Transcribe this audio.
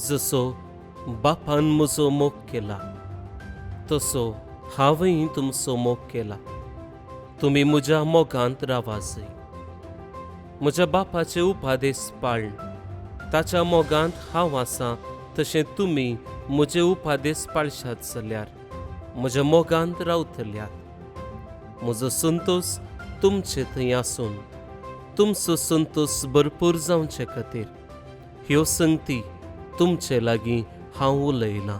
जसो बापान म्हजो मोग केला तसो हांवूय तुमचो मोग केला. तुमी म्हज्या मोगांत रावाजय. म्हज्या बापाचे उपादेश पाळन ताच्या मोगांत हांव आसा तशें तुमी म्हजे उपादेश पाळशात जाल्यार म्हज्या मोगांत रावतल्यात. म्हजो संतोश तुमचे थंय आसून तुमचो संतोश भरपूर जावचे खातीर ह्यो संगती तुमचे लागीं हांव उलयलां.